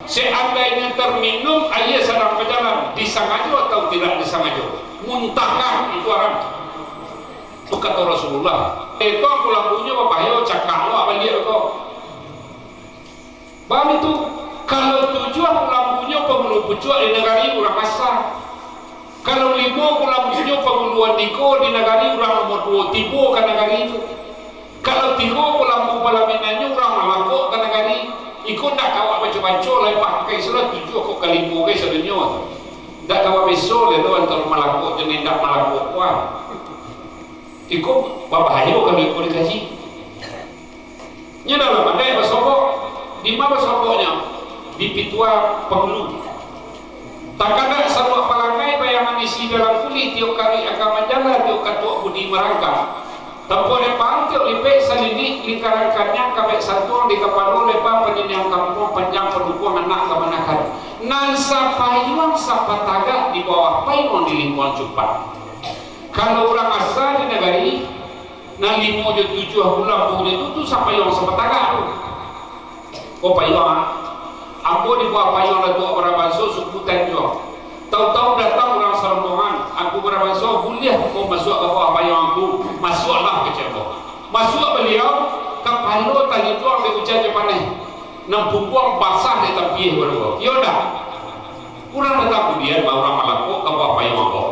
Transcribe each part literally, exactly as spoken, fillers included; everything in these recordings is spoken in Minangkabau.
Seandainyo terminum aia sadang bajalan, disangajo atau tidak disangajo, muntahkan itu haram. Itu kato Rasulullah. Itu pulang punyo babahayo, cakak lo baliak ko. Baitu, kalau tujuah pulang punyo pangulu pucuak di nagari urang asa. Kalau limo pulang punyo pangulu andiko di nagari urang nomor duo tibo ka nagari tu. Kalau tigo pulang palaminannyo urang malakok ka nagari, iko ndak ka awak baco-baco lai pakai sudah tujuah ko ka limo ka sadonyo. Ndak ka awak beso lai tu antaro malakok jo nan indak malakok ko. Iko babahayo kalau iko dikaji. Nyo dalam adaik basobok. Di ma basoboknyo? Di pitua pangulu. Takana saluak palangai bayangan isi dalam kuli, tiok karik aka manjala, tiok katuak budi marangka. Tampuah leba tiok lipek salilik, lingkaran kaniang kabek santuang di kapalo, leba paniniang kampuang panjang padukuang anak kamanakan. Nan sapayuang sapatagak di bawah payuang di lingkuang cupak. Kalau urang asa di nagari, nan limo jo tujuah bulan pokoknyo tu, tu sapayuang sapatagak tu. Ko payuang, ah. Ambo di bawah payuang Datuak Barabanso suku Tanjuang. Tahu-tahu datang urang sarombongan, "Angku Barabanso, buliah ko masuak ka bawah payuang angku?" "Masuaklah," kecek ambo. Masuak baliau, kapalo talintuang dek ujan jo paneh, nan pungguang basah dek tapieh baduo. Iyo ndak? Urang datang kudian, ba urang malakok ka bawah payuang ambo.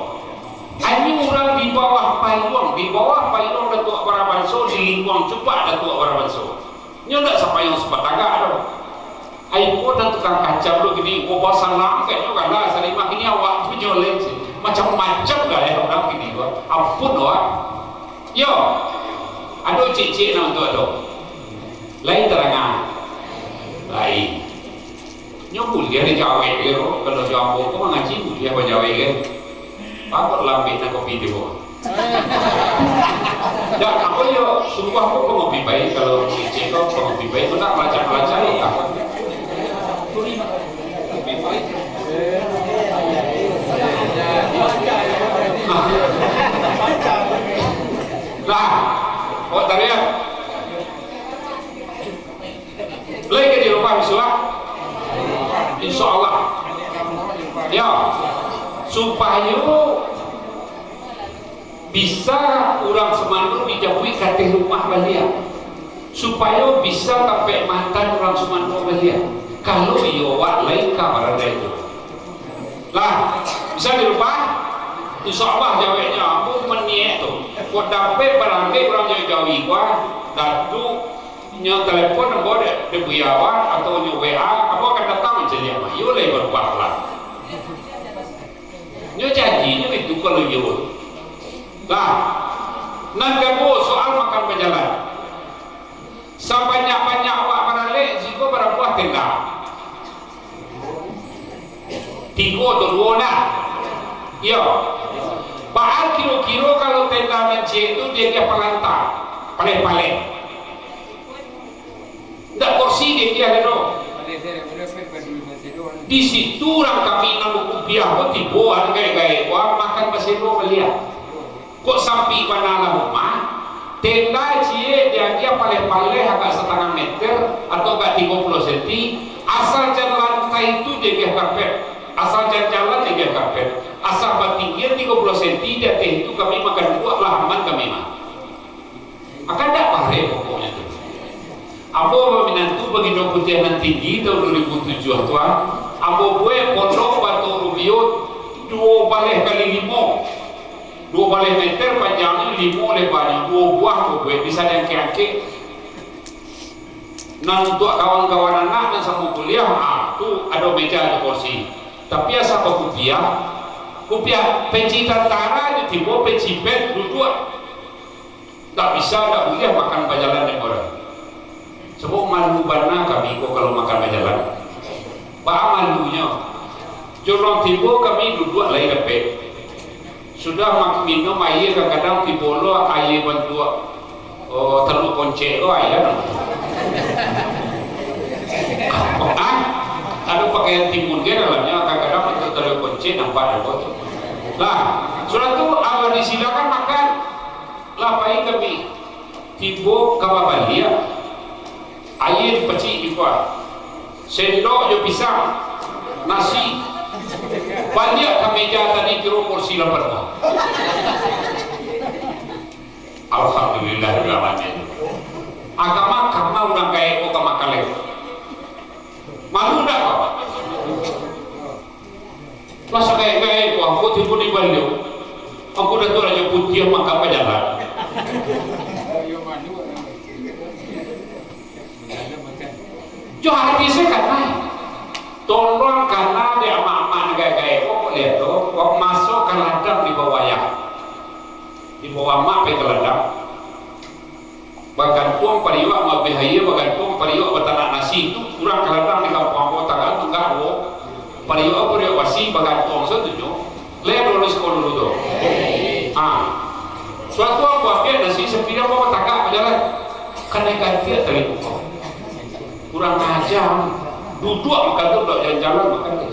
Anyo urang di bawah payuang, di bawah payuang Datuak Barabanso, di lingkuang cupak Datuak Barabanso. Nyo ndak sapayuang sapatagak doh. Ai, ko nan tukang kacau lo kini, ko basalam kek nyo kan lah, salimah kini awak punyo lai. Macam-macam gaya urang kini ko. Ampun awak. Yo. Ado ciek-ciek nan tu ado. Lai tarang ah. Lai. Nyo buliah dijawek ge ko, kalau jo ambo ko mangaji buliah bajawek ge. Pakok lambek nan kopi tu ko. Dak, ambo yo sungguah ko pangopi baik, kalau licin ko pangopi baik, ko ndak malacak-malacak lo, takut. Nah. Lah, kok tariak? Lai ka di rumah bisuak? Insya Allah. Ya, supayo bisa urang Sumando dijapuik ka ateh rumah baliak, supayo bisa tampek mantan urang Sumando baliak. Kalau iyo, awak lai ka barandai tu. Lah, bisa di rumah? Insya Allah jaweknyo, ambo maniaik tu. Kok dapek barandai urang jauah-jauah, Datuak, nyo telepon ambo dek, dek Buya Wan, atau nyo W A, ambo akan datang mancaliak mah. Iyo lai barubah lah. Nyo janjinyo itu kalau iyo. Lah, nan kaduo, soal makan bajalan. Sabanyak-banyak awak baralek, siko barabuah tenda. Tigo atau duo nah. Iyo. Baa kiro-kiro kalau tenda nan ciek tu diagiah palanta, paleh-paleh. Ndak kursi diagiah doh. Di situ urang kami nan bakupiah ko tibo, anu gaek-gaek, wah, makan baselo baliak. Kok sampi bana lah rumah, tenda ciek diagiah paleh-paleh agak satangah meter atau agak tigo puluah senti, asal jan lantai tu diagiah karpet, asal jan jalan diagiah karpet, asal batinggian tigo puluah senti di ateh itu kami makan duduak lah aman kami mah. Akan dak pareh pokoknyo tu. Ambo baminantu bagindo putiah nan tinggi taun duo ribu tujuah tu, ah. Ambo buek pondok Batok Rubio duo baleh kali limo. Duo baleh meter panjangnyo, limo lebanyo, duo buah ambo buek, bisa diangkek-angkek. Nan untuak kawan-kawan anak nan samo kuliah, ah, tu ado meja, ado kursi. Tapi asa bakupiah, kupiah peci tantara jo tibo, peci bed duduak. Ndak bisa, ndak buliah makan bajalan dek urang. Sabab malu bana kami ko kalau makan bajalan. Baa malunyo? Jo urang tibo kami duduak lai dapek. Sudah mak-, minum aia, kadang-kadang tibo lo aia bantuak, oh, taluak koncek ko aia namo. Ah, ado pakaian timun ge dalamnyo, kadang-kadang bantuak taluak koncek nampak dek ko tu. Lah, sudah tu, ah, disilakan makan. Lah pai kami, tibo ka babaliak, aia dipacik di kuah. Sendok jo pisang, nasi. Baliak ka meja tadi, kiro porsi lapan buah. Alhamdulillah, alamin. Agama kama urang gaek ko ka makaleh. Malu ndak, Pak? Masa gaek-gaek ko, angku tibo di Baliau. Angku Datuak Rajo Putiah makan bajalan. Jo hati se kana. Tolong kana dek amak-amak nan gaek-gaek ko, liek tu, kok maso ka ladang di bawah wayah. Di bawah amak pai ka ladang. Bagantuang pariuak maambiak aia, bagantuang pariuak batanak nasi tu, urang ka ladang di kampuang ko, tangan tu gak duo. Pariuak, pariuak basi, bagantuang sajo. Lai ado di siko dulu tu. Ha. Suatu ambo ambiak nasi, sapiriang ambo batagak bajalan. Kanai gantiak tali muko. Kurang aja. Duduak makan tu, dak jalan-jalan makan tu.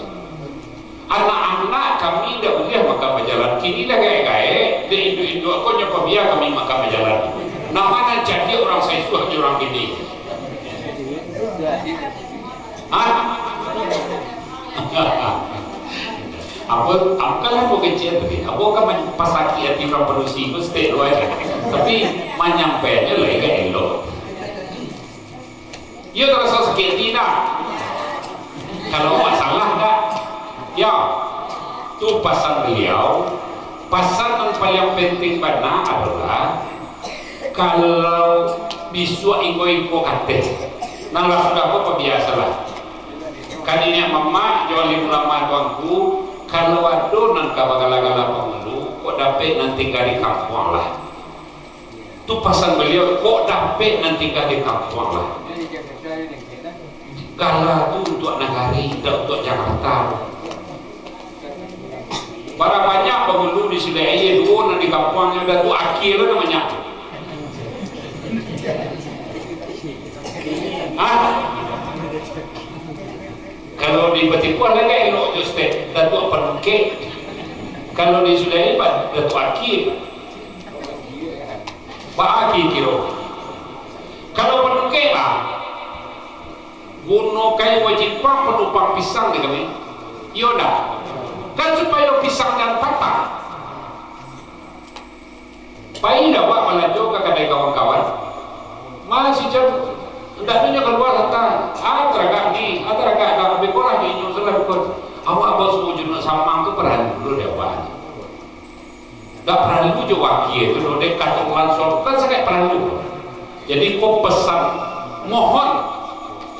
Anak-anak kami dak buliah makan bajalan. Kini lah gaek-gaek, dek induak-induak ko nyo pabia kami makan bajalan. Nama nan cadiak urang saisuak jo urang kini? Hah? Apo, apo kan lah bukan ciek tadi. Apo kan man-, pasakik ati urang padusi ko saketek lo aja. Tapi manyampaiannyo lai ka elok. Iyo taraso sakik ati ndak? Kalau awak salah ndak? Yo. Tu pasan baliau. Pasan nan paliang penting bana adolah, kalau bisuak iko-iko kateh, nah, lah sudah ko pabiasolah. Ka niniak mamak jo alim ulama tuanku, kalau ado nan ka bagala-gala pangulu, kok dapek nan tingga di kampuang lah. Tu pasan baliau, kok dapek nan tingga di kampuang lah. Gala tu untuak nagari, indak untuak Jakarta. Bara banyak pangulu di Sungai Aia duo nan di kampuang, Datuak Akia lo namonyo. Hah? Kalau di Patipuah lai elok jo step, Datuak Panungkek. Kalau di Sungai Aia, Datuak Akia. Baa kiro-kiro? Kalau Panungkek, bah, gunokan wajib pang panumpang pisang dek kami. Iyo ndak? Kan supayo pisang jan patah. Pai ndak awak balanjo ka kadai kawan-kawan? Masih jam, ndak tu nyo kalua santa. Ah, taragak ni, ah, taragak dah, beko lah inyo salah beko. Awak bawa suku junuak samang tu paralu dek awak. Dak paralu jo wakil tu doh, dek katurunan suatu kan sangaik paralu. Jadi, ko pesan, mohon,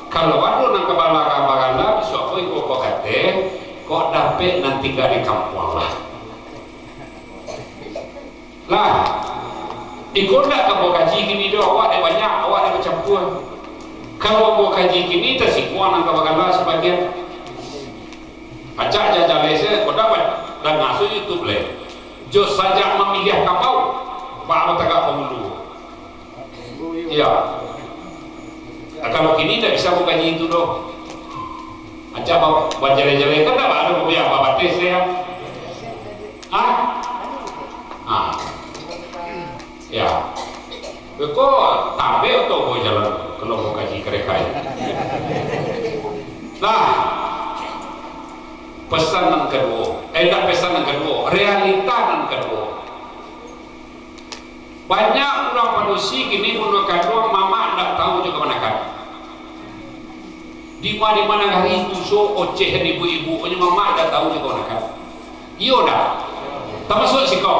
kalau ado nan ka bagala-gala, bisuak ko iko ko kateh, kok dapek nan tingga di kampuang lah. Lah, iko ndak ka bakaji kini doh, awak dek banyak, awak dek bacampua. Kalau bakaji kini, tasingguang nan ka bagala sabagian. Acak jajaleh se, ko dak ba-, danga se YouTube leh. Jo sajak mamiliah kabau, baa batagak pangulu. Iyo. Nah, kalau kini indak bisa mangkaji itu doh. Acak ba-, bajaleh-jaleh kan indak ado babiak babates se. Hah? Ah. Yo. Beko tambek oto ko jalan, kalau ko kaji karekai. Nah, pesan nan kaduo, eh, indak pesan nan kaduo, realita nan kaduo. Banyak urang padusi kini mun kanduang mamak indak tahu jo kamanakan. Di ma-, di ma nagari tuso oceh ibu-ibu, nyo mamak indak tahu jo kamanakan. Iyo ndak? Tamasuak siko.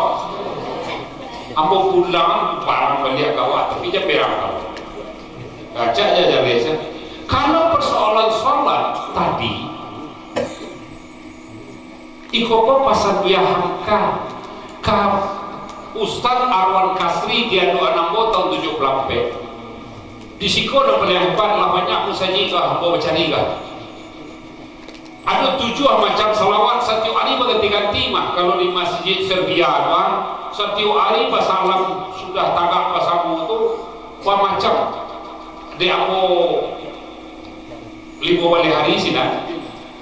Ambo pulang, barang baliak ka awak, tapi jan berang ka awak. Acak jajaleh se. Kalau persoalan salat tadi, iko ko pasan Buya Hamka, ka Ustaz Arwan Kasri di Aduan Ambo tahun tujuh puluh ampek. Di siko nan paliang hebat, lah banyak musajik lah ambo bacari lah. Ado tujuah macam salawat, satiok ari baganti-ganti mah. Kalau di Masjid Serbia tu, ah, satiok ari basalam, sudah tagak basamo tu, bamacam. Dek ambo limo baleh ari sinan,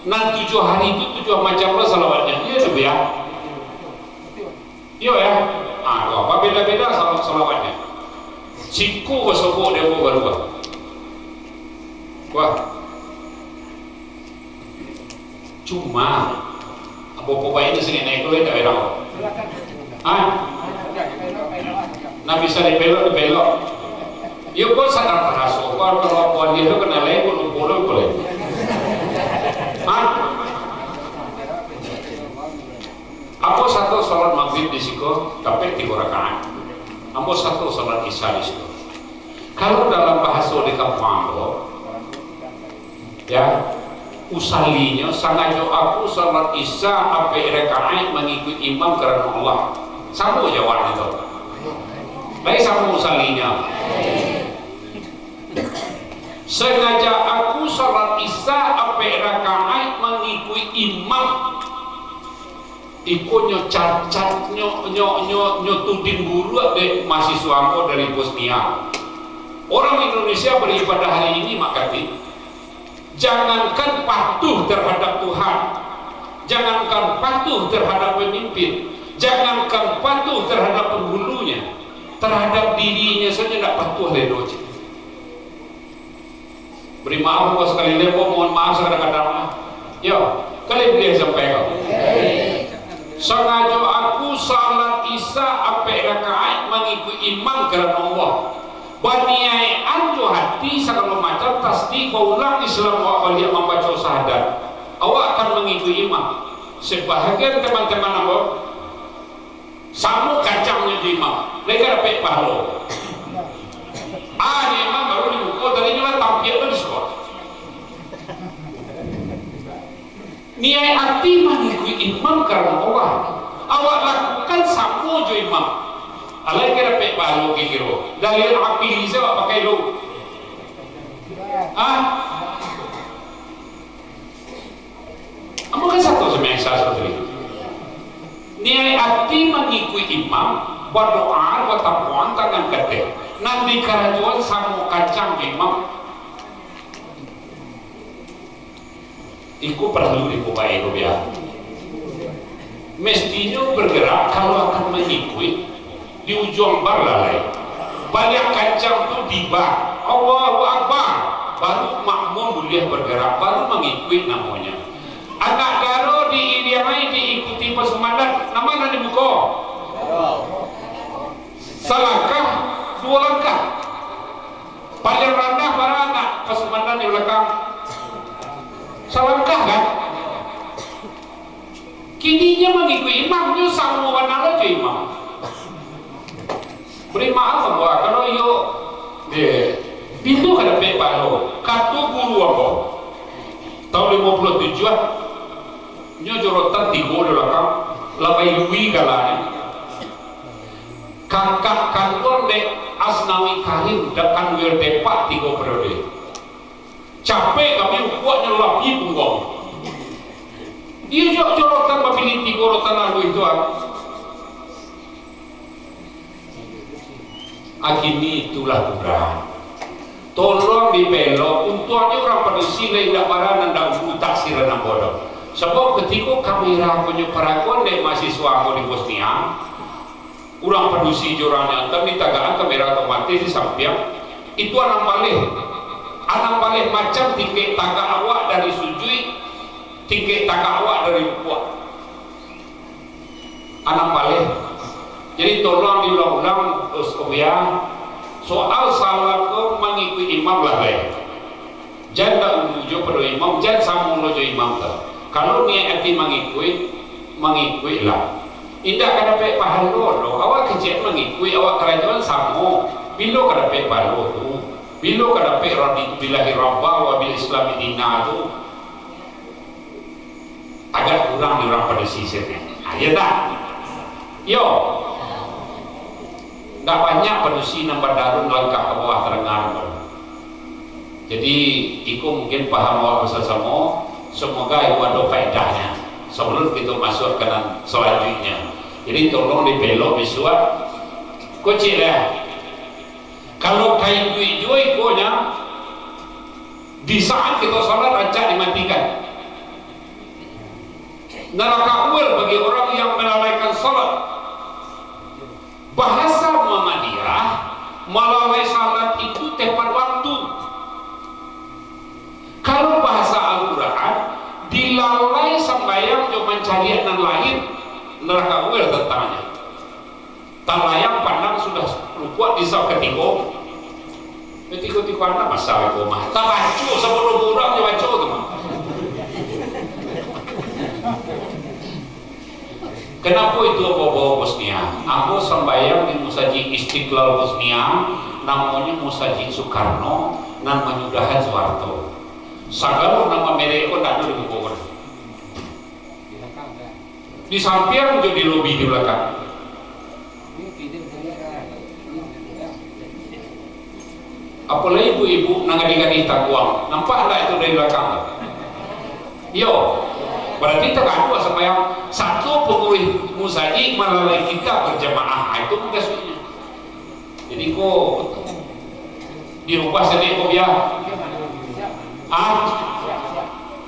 nan tujuah ari tu tujuah macam lo salawatnyo. Iyo tu, Buya. Iyo, yo. Ah, tu, babeda-beda sal-, salawatnyo. Siko basobok dek ambo baru. Wah. Cuma, apo-apo baiknyo sangkek naik dulu, indak berang. Hah? Nah, bisa dipelok, dipelok. Yo, kok sadar taraso, kok kalau buah dia tu kena lain, kok lupa dulu, kok lain. Hah? Ambo sato salat magrib di siko, dapek tigo rakaat. Ambo sato salat isya di siko. Kalau dalam bahaso di kampuang ambo, ya, usalinyo, sangajo aku salat isya apek rakaat mangikuik imam karano Allah. Samo jawabnyo tu. Lai samo usalinyo. Sangajo aku salat isya apek rakaat mangikuik imam. Iko nyo cacat, nyo, nyo, nyo, nyo tuding buruak dek mahasiswa ambo dari Bosnia. Orang Indonesia beribadah hari ini, Mak Katik, jangankan patuh terhadap Tuhan, jangankan patuh terhadap pemimpin, jangankan patuh terhadap penghulunya, terhadap dirinya saja ndak patuh lai doh, cik. Bari maaf ko sakali lai, ko mohon maaf sakadang-kadang lah. Yo, kali buliah sampaikan. Sangajo aku salat isya apek rakaat mangikuik imam karano Allah. Baniaik-an jo hati sagalo macam tasbih, baulang Islam awak baliak mambaco syahadat. Awak akan mangikuik imam. Sabahagian teman-teman ambo, samo kancangnyo jo imam, lai ka dapek pahalo. Ah, jo imam baru di muko, tadinyo lah tampiak tu di siko. Niaik ati mangikuik imam karano Allah. Awak lakukan samo jo imam. Alai ka dapek pahalo kiro-kiro. Dalil akli se awak pakai tu. Ah? Ambo kan sato sumbayang isya sato tadi. Niaik ati mangikuik imam, badoa, batapuan tangan kateh. Nan dikarajoan samo kancang jo imam. Iko paralu dipabaiko, biar. Mestinyo bergerak kalau akan mangikuik. Di ujuang bar lah lai. Baliak kancang tu di bar. Allahu Akbar. Baru makmum buliah bergerak, baru mangikuik namonyo. Anak daro diiriangai diikuti pasumandan. Nan ma nan di muko? Salangkah, duo langkah. Paling randah bara anak pasumandan di balakang? Salangkah, kan? Kini inyo mangikuik imam, nyo samo bana lo jo imam. Bari maaf ambo, kalau iyo, eh, pintu ka dapek pahalo. Kato guru ambo, taun limo puluah tujuah, nyo jorotan tigo di balakang, labai lui galanyo. Kakak kanduang dek Asnawi Karim, dek Kanwil Depak tigo periode. Capek kami ukuaknyo labiah pungguang. Iyo jo jorotan bapilih tigo rotan lalu itu, ah. Akini itulah kurang. Tolong dibelok, untuangnyo urang padusi lai indak bara nan dahulu taksiran ambo doh. Sabab katiko kamera punyo parakuan dek mahasiswa ambo di Bosnia, urang padusi jo urang jantan ditagakan kamera otomatis di sampiang. Itu anam baleh. Anam baleh macam tingkek tagak awak dari sujuik, tingkek tagak awak dari rukuak. Anam baleh. Jadi tolong diulang-ulang, Ustaz Buya. Soal salat ko mangikuik imam lah lai. Jan dahulu jo pado imam, jan samo lo jo imam tu. Kalau niaik ati mangikuik, mangikuiklah. Indak ka dapek pahalo doh. Awak kecek mangikuik, awak karajoan samo. Bilo ka dapek pahalo tu? Bilo ka dapek raditu billahi rabba wa bil islami dina tu? Agak kurang di urang padusi sinan. Ha, iyo tak? Yo. Ndak banyak padusi nan badarun langkah ka bawah tarangah. Jadi, iko mungkin paham awak basamo-samo. Semoga iko ado faedahnya. Sabalum kito masuak ka nan salanjuiknyo. Jadi, tolong dibelok bisuak. Kocik lah. Kalau ka iduik juo ikonyo, di saat kito salat rancak dimatikan. Neraka awal bagi orang yang melalaikan salat. Bahasa Muhammadiyah, malalai salat itu tepat waktu. Kalau bahasa Al-Quran, Lalai sambayang jo mancaliak nan lain, narako uel tantangnyo. Talayang pandang sudah lukuak di saf katigo. Katigo-tigo anak masa ko mah. Tabaco sabulun urang jo baco tu mah. Kenapo itu ambo bawa Bosnia? Ambo sambayang di Musajik Istiqlal Bosnia, namonyo Musajik Soekarno, nan manyudahan Soeharto. Sagalo nama merek ko ndak ado di muko ko. Di sampiang jo di lobi di balakang. Apo lai ibu-ibu nan gadih-gadih taguang, nampak ndak itu dari balakang tu? Iyo, barati tagaduah sambayang, satu panguruih musajik malalai kita berjamaah, ah, itu mukasuiknyo. Jadi ko dirubah sajo ko biar. Ah?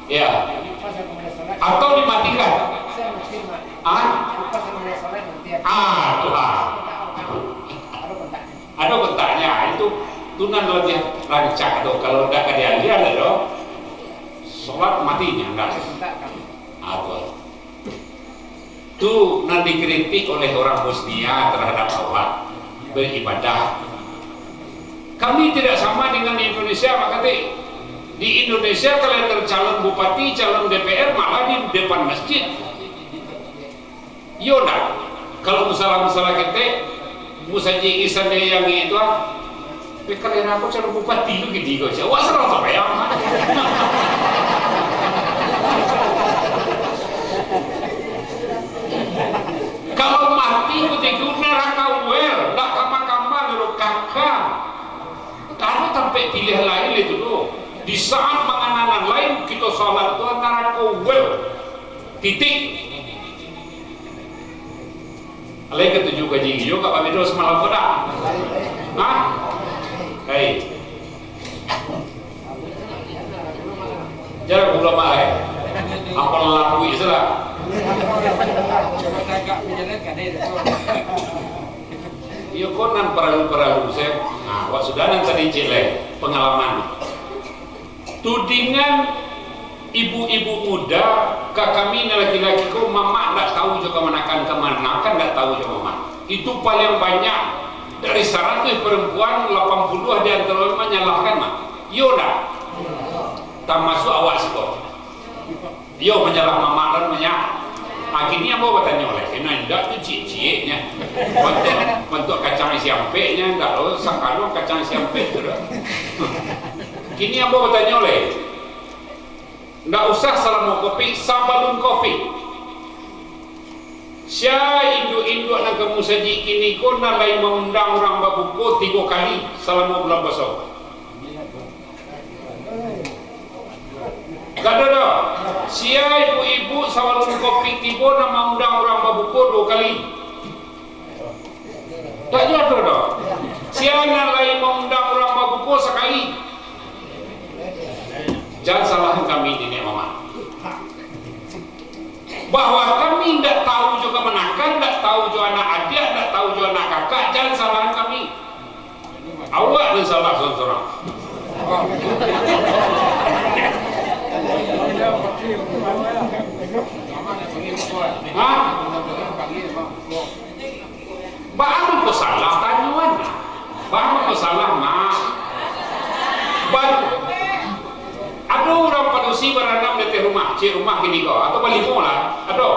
Ya. Atau dimatikan? Ah? Ah, tu ah. Ado kontaknyo, itu tu nan labiah rancak tu. Kalau ndak ka dialiah tu, salat mati nyo ndak. Ah, tu. Tu nan dikritik oleh orang Bosnia terhadap awak beribadah. Kami tidak sama dengan di Indonesia, Pak Katik. Di Indonesia, kalau yang calon bupati, calon D P R malah di depan masjid. Iyo ndak? Kalau musala-musala ketek, musajik isan yang itu ah. Tapi kalau yang aku calon bupati tu gini kau, awak serang sampai yang mana? Kalau mati kutiku narako uel, ndak kama-kama dulu kakak. Kalau sampai pilihan lain itu tu, di saat mangana nan lain, kita salat tu narako uel. Titik. Alai katuju kaji iyo, kak pamido samalam ko dah? Hah? Hei. Jangan ulama, eh. Apa laku itu lah. Iyo ko nan paralu-paralu, saya. Nah, awak sudah nan tadi cek lai, pangalaman. Tudingan ibu-ibu muda ka kami nan laki-laki ko, mamak ndak tahu jo kamanakan, kamanakan ndak tahu jo mamak. Itu paling banyak dari saratuih perempuan, lapan puluah di antaro manyalahkan, Mak. Iyo ndak? Tamasuak awak siko. Iyo, manyalah mamak kan banyak. Ah, kini ambo batanyo lai, kena indak tu ciek-cieknyo. Bantuak, bantuak kacang isi ampeknyo, indak lo, sakalo kacang isi ampek tu doh. Kini ambo batanyo lai, indak usah salamo covid, sabalun covid. Sia induak-induak nan ka musajik kini ko nan lai maundang urang babuko tigo kali salamo bulan puaso? Gado doh. Sia ibu-ibu sabalun covid tibo nan maundang urang babuko duo kali? Dak juo ado doh. Sia nan lai maundang urang babuko sakali? Jan salahan kami, niniak mamak. Bahwa kami ndak tahu jo kamanakan, ndak tahu jo anak adiak, ndak tahu jo anak kakak, jan salahan kami. Awak nan salah surang-surang. Hah? Baa mangko salah, tanyoan. Baa mangko salah, Mak? Ba-, ado urang padusi baranam di ateh rumah, ciek rumah kini ko, atau balimo lah, ado.